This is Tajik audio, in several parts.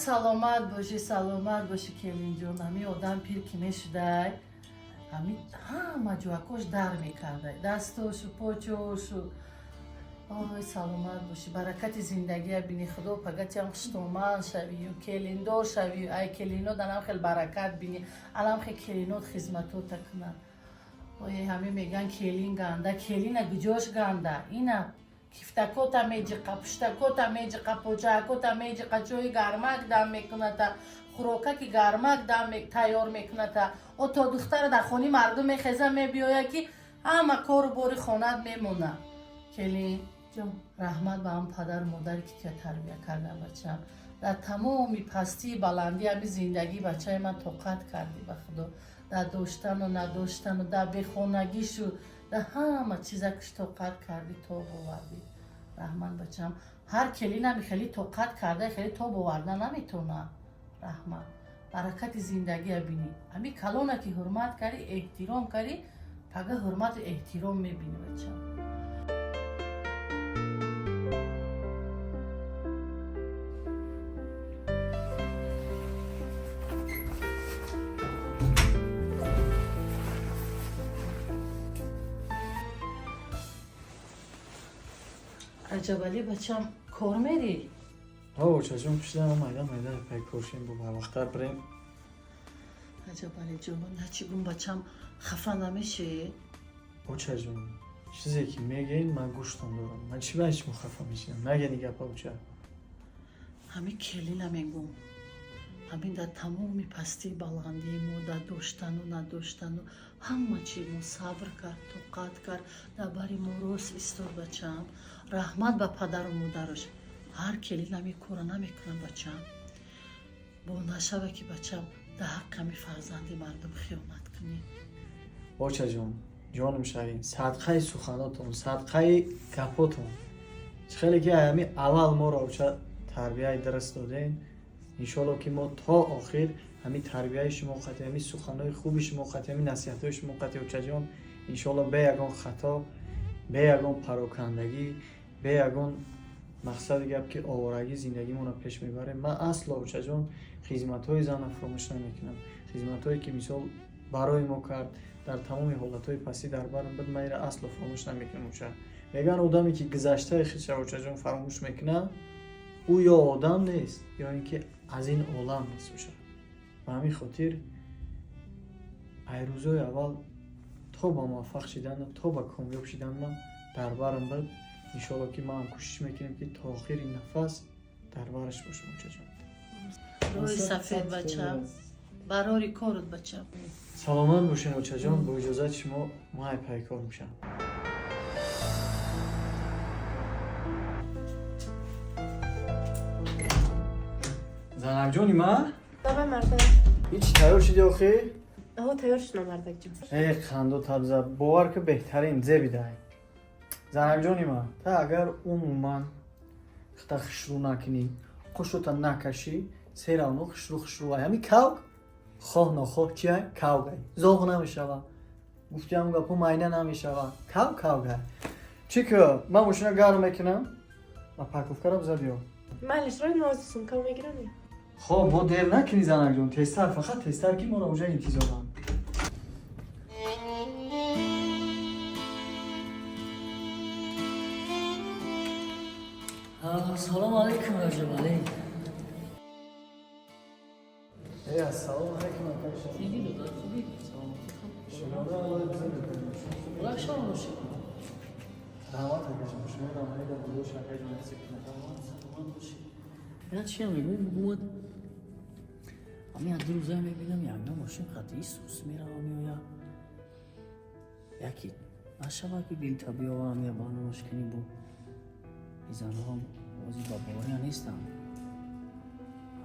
Саломат бошӣ, саломат бошӣ, келинҷон. Ҳами одам пир ки мешудай, ҳами ҳама ҷӯакош дар мекардай, дастошу почошу. Ой, саломат бошӣ, баракати зиндагия бини. Худо пагатиам хуштоман шавию келиндор шавию, ай келинот анам хел баракат бини, анам хел келинот хизматота кунад. Ой, ҳами меган келин ганда, келина гуҷош ганда? Ина кифтакота меҷиқа, пуштакота меҷиқа, поҷаакота меҷиқа, ҷои гармак дам мекуната, хӯрокаки гармак дам тайёр мекуната. О, то духтара дар хони мардум мехеза, мебиёя, ки ҳама кору бори хонат мемона. Келин ҷон, раҳмат ба ҳам падару модаре ки туя тарбия кардан, бачаам. Дар тамоми пастии баландӣ ҳами зиндагӣ, бачаи ман, тоқат кардӣ. Ба худо, дар доштану надоштану, дар бехонагишу, дар ҳама чизакш тоқат кардӣ, тоб овардӣ. Раҳмат, бачаам. Ҳар келинами хеле тоқат карда, хеле тоб оварда наметавона. Раҳмат, баракати зиндагия бинӣ. Ҳами калона ки ҳурмат кардӣ, эҳтиром кардӣ, пага ҳурмату эҳтиром мебинӣ, бачаам. Раҷабалӣ, бачам, кор мерӣ? Ҳо, очаҷон, пушидан майда майда пай коршем, бо барвақттар бирем. Раҷабалӣ ҷон, начи гум, бачам, хафа намешӣ? Очаҷон, чизе ки мегӯед, ман гӯштон дорам. Ман чӣ ба шумо хафа мешинам? Нагени гапа, оча. Ҳамин келина мегум, ҳамин дар тамоми пастии баландии мо, дар доштану надоштану ҳама чи мо сабр кард, тоқат кард, дар бари мо рост истод, бачаам. Раҳмат ба падару модараш. Ҳар келин ҳамин кора намекунам, бачаам. Бо нашава ки, бачаам, дар ҳаққи ҳамин фарзанди мардум хиёнат кунӣ. Очаҷон, ҷонум шавин, садқаи суханотон, садқаи гапотон. Чӣ хеле ки ҳами аввал моро, оча, тарбияи дуруст додем, иншоалло ки мо то охир ҳамин тарбияи шумо қати, ҳамин суханои хуби шумо қати, ҳамин насиҳатҳои шумо қати, очаҷон, иншоалло бе ягон хато, бе ягон парокандагӣ, бе ягон мақсади гап ки овораги зиндагимонро пеш мебарем. Ман асло, очаҷон, хизматҳои зана фуромӯш намекунам, хизматҳое ки мисол барои мо кард, дар тамоми ҳолатҳои пастӣ дар барам буд, ман инро асло фуромӯш намекунам, оча. Мегӯянд, одаме ки гузаштаи худша, очаҷон, фаромӯш мекунад, ӯ ё одам нест, ё ин ки аз ин олам нест, оча. Ба ҳамин хотир ай рӯзои аввал то ба муваффақ шидану то ба комёб шидан ман дар барам буд. Иншоалло ки манам кӯшиш мекунем ки то охири нафас дар бараш бошам, очаҷон. Рӯи сафед, бачам, барори корут, бачам. Саломат бошен, очаҷон. Бо иҷозати шумо ман ай пайкор мешавам. Занакҷони ман. Давай, мардак. Ҳеч тайёр шуди охӣ? Аҳо, тайёр шудам, мардакҷон. Э, қанду табза, бовар ки, беҳтарин зебидай. Занакҷони ман, та агар умуман хита хушрӯ накунӣ, қушута накашӣ, серавно хушрӯ хушрӯ ай. Ҳами кавк хоҳ нохоҳ чия кавгай, зоғ намешава, гуфтиам гапо майна намешава, кав кавгай. Чӣ ки, ман мошина гарм мекунам ва паковкаро биза биё. Майлиш, рои нози сумкаро мегирам. Хоб, бо дер накунӣ, занакҷон, тезтар, фақат тезтар, ки моро уже интизоранд. Салому алайкум, Раҷабалӣ. Э, ассалому алайкум, акаша. Хубӣ? Шуморо Аллоҳ биза. Шом бошед. Раҳмат, акаҷон, шумо рамаида будош, акаҷон, насиб кунад. Саломат бошед. Я чия мегӯем, бугумад, ҳамин як ду рӯза мебинам, ягна мошин қатъи сус мерава, меоя. Яки нашава ки дилта биёварам, я барномаш кунӣ. Бо занҳоам ози ба бовария нестам,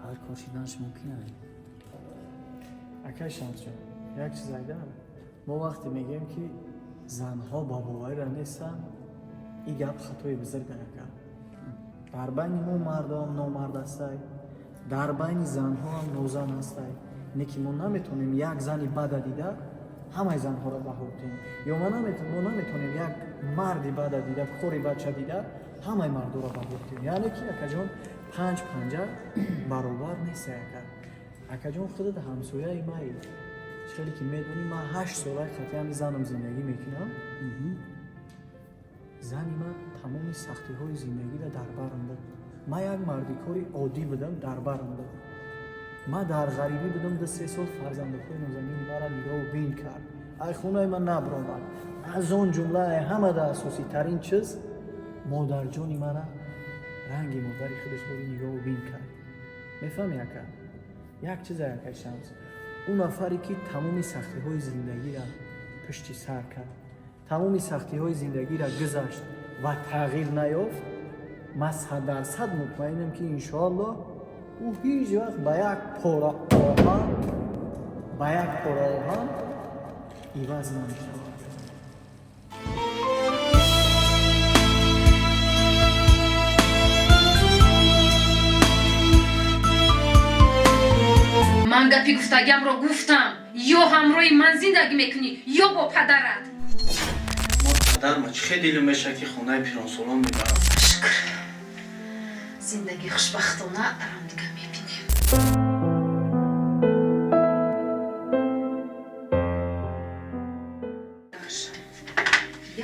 ҳар кор шиданаш мумкин аст. Акай Шамсҷон, як чиз айда, мо вақте мегӯем ки занҳо ба боварира нестанд, ин гап хатои бузург, ака. Дар байни мо мардоам номард ҳастай, дар байни занҳоам нозан ҳастай. Не ки мо наметавонем як зани бада дида ҳамаи занҳоро баҳо диҳем, ё мо наметавонем як марди бада дида, кори бача дида ҳамаи мардоро баҳо диҳем. Яъне ки, акаҷон. Панҷ панҷа баробар нест, ака. Акаҷон, худат ҳамсояи маи. Хеле ки медонӣ, ман 8 солаи қатъи ҳами занам зиндагӣ мекунам. Зани ман тамоми сахтиҳои зиндагиро дар барам буд. Ман як мардикори оддӣ будам, дар барам буд. Ман дар ғарибӣ будам 2-3 сол, фарзандакҳои нозанини маро нигоҳу бин кард, ай хонаи ман набаромад. Аз он ҷумла, ай ҳамада асоситарин чиз, модарҷони мара ранги модари худаш бори нигоҳу бин кард. Мефаҳми, ака? Як чизе, акай Шамс, ӯ нафаре ки тамоми сахтиҳои зиндагиро пушти сар кард, тамоми сахтиҳои зиндагиро гузашт ва тағйир наёфт, ман 100% мутмаинам, ки иншоаллоҳ ӯ ҳеҷ вақт ба як пора оҳан, ба як пора оҳан иваз намешавад. Ман гапи гуфтагиамро гуфтам: ё ҳамроҳи ман зиндагӣ мекунӣ, ё бо падарат. Ма падарма чӣ хел дилм меша, ки хонаи пиронсолон мебарам. Шукр, зиндагии хушбахтона рамдига мебинем.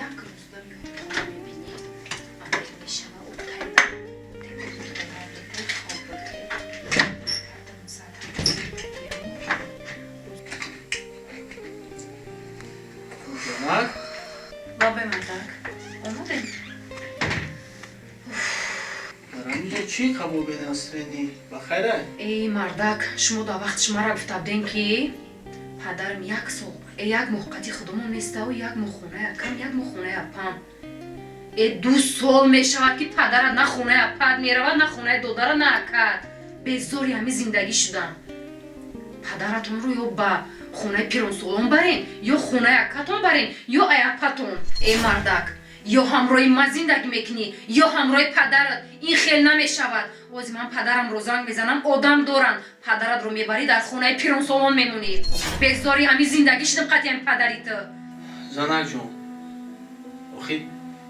Як рӯз ба меҳмонхона мебинӣ, амир мешава. Ӯ тайна хоб буд. Соат Ҷонак. Бабай, мардак, омадем. Дар ҳаминҷо чӣ қабул бенасринӣ? Ба хайрай? Эй мардак, шумо дар вақти шумара гуфта будем, ки падарам як сол як моҳ қати худумон неставу як моҳ хонаи акам, як моҳ хонаи апам. 2 сол мешавад, ки падарат на хонаи апат меравад, на хонаи додара, на акат. Безори ҳамин зиндагӣ шудам. Падаратонро ё ба хонаи пиронсолон барен, ё хонаи акатон барен, ё ай апатон. Э мардак, ё ҳамроҳи ман зиндагӣ мекунӣ, ё ҳамроҳи падарат. Ин хел намешавад. Ози ман падарамро занг мезанам, одам доранд, падаратро мебарӣ, дар хонаи пиронсолон мемонӣ. Безори ҳамин зиндагӣ шудам қатъи ҳамин падари ту. Занакҷон, охи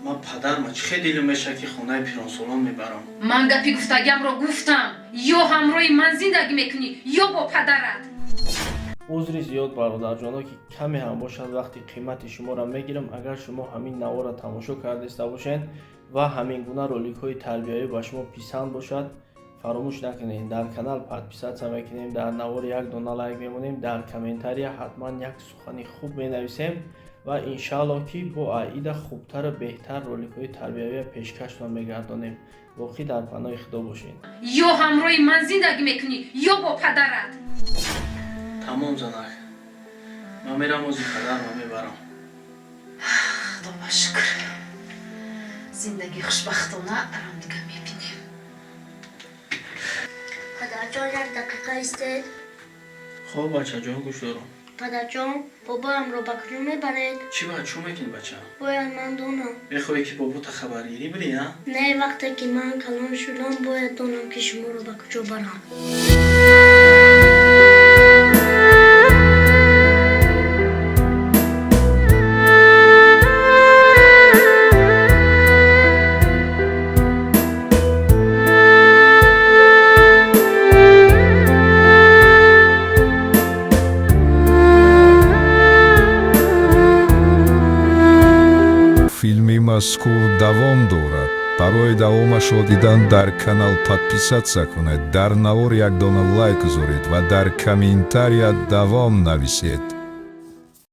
ман падарма чӣ хел дилм меша, ки хонаи пиронсолон мебарам. Ман гапи гуфтагиамро гуфтам: ё ҳамроҳи ман зиндагӣ мекунӣ, ё бо падарат. Узри зиёд, бародарҷоно, ки каме ҳам бошад вақти қимати шуморо мегирам. Агар шумо ҳамин наворро тамошо кардаиста бошед ва ҳамин гуна роликҳои тарбиявӣ ба шумо писанд бошад, фаромӯш накунед, дар канал подписаться мекунем, дар навор як дона лайк мемонем, дар комментария ҳатман як сухани хуб менависем ва иншааллоҳ, ки бо аида хубтару беҳтар роликҳои тарбиявия пешкаштон мегардонем. Боқӣ дар паноҳи Худо бошед. Ё ҳамроҳи ман зиндагӣ мекунӣ, ё бо падарат. Тамом, занак, ман мерам, ози падарма мебарам. Худо ба шукр, зиндагии хушбахтона рамдига мебинем. Падарҷон, як дақиқа истед. Хоб, бачаҷон, гӯш дорам. Падарҷон, бобоямро ба куҷо мебаред? Чӣ ба чӯ мекунӣ, бача? Бояд ман донам. Мехоҳӣ, ки бобота хабаргирӣ бирӣ, а? Не, вақте ки ман калон шудам, бояд донам, ки шуморо ба куҷо барам. Филми мазкур давом дорад. Барои давомашро дидан дар канал подписаться кунед, дар навор як дона лайк гузоред ва дар комментария давом нависед.